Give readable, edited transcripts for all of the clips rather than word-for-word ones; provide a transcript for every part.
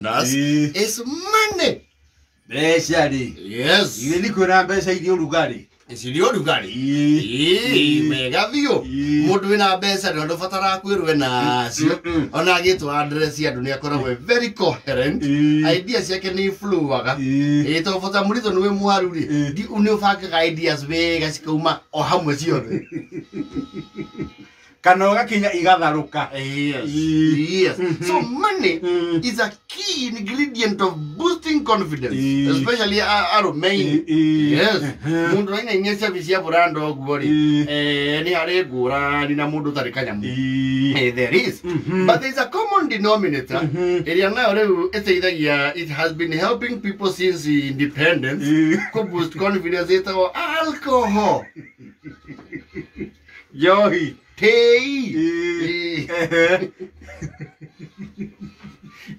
Is money. Mbeca rĩ. Yes. Ithe nĩ kwĩna mbeca iria ũrugarĩ. Cirĩ ũrugarĩ. Ĩĩ, mega biũ. Mũndũ wĩna mbeca nĩ ũbataraga kwĩrwo nacio. Ona agĩtwo address andũ nĩ akoragwo e very coherent. Idea ciake nĩ flowaga. Ĩĩ, tondũ bata mũritũ nĩ wĩ mũharu rĩ, nĩ ũbangaga ideas wega cikauma o hamwe ciothe. Kana ũgakinya igatharũka. Yes. Yes. So money is a key ingredient of boosting confidence, especially arũme-inĩ. Yes. Mũndũ ainaina cabi cia buranda ũguo rĩ, nĩ harĩ ngũrani na mũndũ ũtarĩ kanyamũ. There is. But there is a common denominator ĩrĩa nayo rĩu ĩteithagia, it has been helping people since independence kũ boost confidence, ĩtagwo alcohol. Njohi. Tĩi.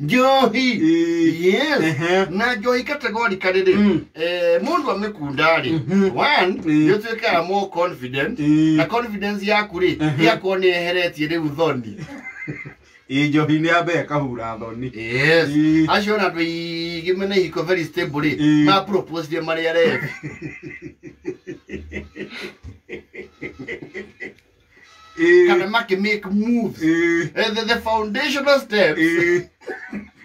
Njohi. Yes. Na njohi categorically rĩ, mũndũ amĩkunda rĩ, one, nĩ ũtuĩkaga more confident, na confidence yaku rĩ, ĩgakorwo nĩ yeheretie rĩu thoni. Ĩĩ, njohi nĩ yambe ĩkahura thoni. Yes. Acio ona andũ aingĩ mena ihiko very stable rĩ, ma propose marĩ arebi. Kana makĩ make moves. The foundational steps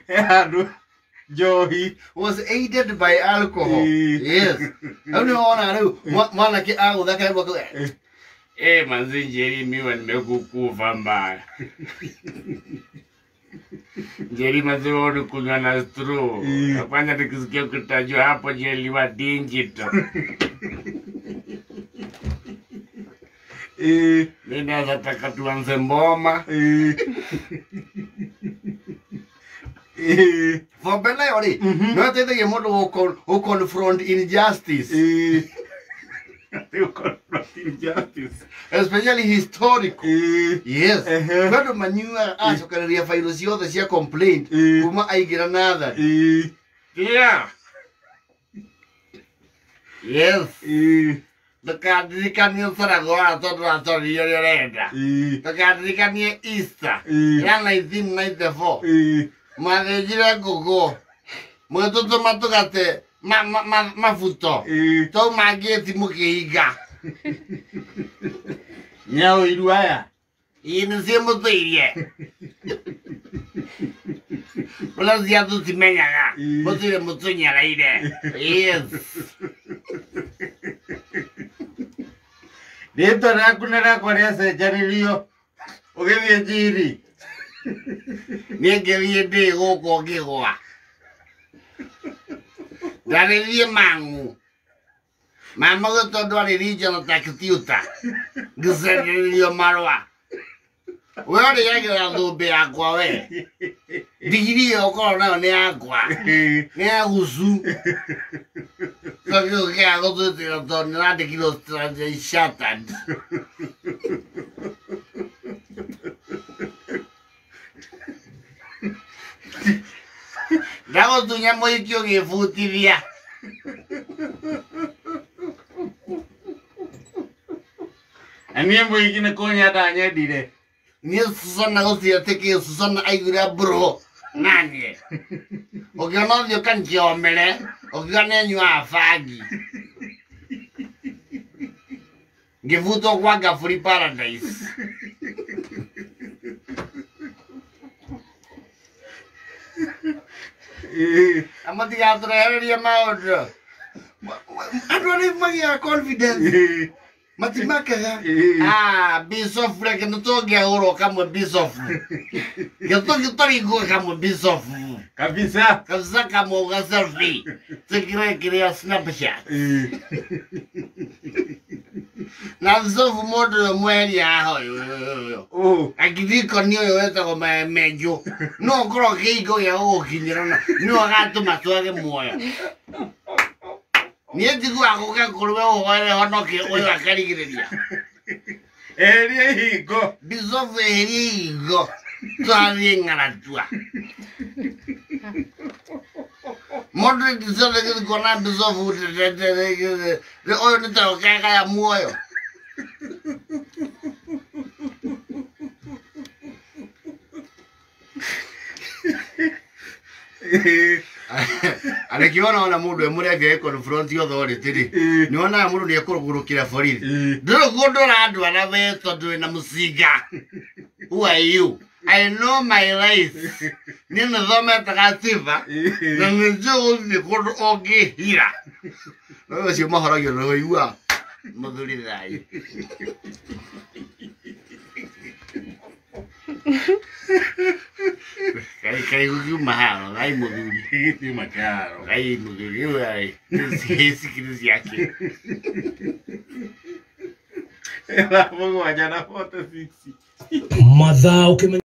He handũ njohi was aided by alcohol. Yes. Rĩu nĩ wona rĩu mwanake agũthaka rĩu akauga, "Manzi Njeri, miwa nimekukufa mbaya. Njeri manzi wewe ulikunywa na straw. Kwanza nikisikia kutajwa hapo Njeri wa digital. Mimi naweza taka tuanze mboma." Bombe nayo rĩ, no ĩteithagia mũndũ gũ confront injustice. Confront injustice. Especially historical. Yes. Kwĩ andũ manyuaga acokereria bairo ciothe cia complaint kuma aingĩra nathari. Yeah. Yes. Ndũkandirikanie ũcũragwo wa tondũ watoririe ũrĩa ũrenda. Ndũkandirikanie Easter ya 1994. Mwathĩnjire ngũkũ, mũgĩtũtũma tũgate mabuto. Twauma ngĩti mũkĩhinga. Nyau iru aya. Ĩĩ, nĩcio mũtũirie. Ũrĩa cia tũtimenyaga. Mũtũire mũtũnyereire. Yes. Rĩtwa rĩaku na rĩakwa rĩacenjanirio ũgĩthiĩ njiri. Niĩ ngĩthiĩ ndĩ gũkũ ngĩgwa. Ndarĩthiĩ mang'u. Mama gũ tondũ arĩ regional tax tutor. Ngĩcenjerio marũa. We ũrĩagĩra thũmbĩ yakwa we. Ndigiri ĩyo ũkorwo nayo nĩ yakwa. Nĩ ya gucu. Tondũ kĩa gũtwĩtĩra tondũ nĩrandĩkirwo Standard Chartered. Ndagũtunya mũhiki ũgĩbutithia. Na niĩ mũhiki nĩ kũnyenda nyendire. Niĩ Susana gũtietĩkĩo Susana aiguire bro naniĩ. Ũkĩona ũthiũ kanjomere, ũkiuga nĩ anyuaga bangi. Ngĩbutwo kwa Ngaburi Paradise. Na mũtigatũrehererie maũndũ. Andũ arĩa magĩaga confidence matimakaga. Bishop reke nĩ tũngĩahũrwo kamwe Bishop. Gĩtũngĩtũringwo kamwe Bishop. Kabisa. Kabisa kamwe ga selfie. Tũkĩre kĩrĩa Snapchat. Na Bishop mũndũ ũyũ mweheria haha ũyũ ũyũ ũyũ. Akithikoni ũyũ wetagwo Menjũ. No ũkorwo kĩhingo gĩa gũgũkinyĩra na nĩwe agatũma twage muoyo. Niĩ njiguaga gũka kũrĩ we ũhoere honoke ũyũ akarigĩrĩria. Eheria ihingo. Bishop eheria ihingo. Twathiĩ ng'aratua. Mũndũ ciothe gĩthiĩ kuona Bishop ũyũ nĩ ta ũkagaya muoyo. Arekiona ona mundu e murevi e confront authority ri. Ni wonaga mundu ni ekũrugũrũkĩra borithi. Ndũrũgũndũra andũ arĩa we tondũ wĩna mũcinga. Who are you? I know my rights. Niĩ nĩthomete gatiba na nĩnjũĩ gũthiĩ kũndũ ũngĩhira. No ũcio mahoragio nĩ ũigua mũthuri thayũ. Kai kai gũkiuma haro, gai mũthuri. Gĩkiuma kĩharo. Gai mũthuri rĩu ai, cikiri ciake. Thaa 7:46. Mathaa ũkĩmenya.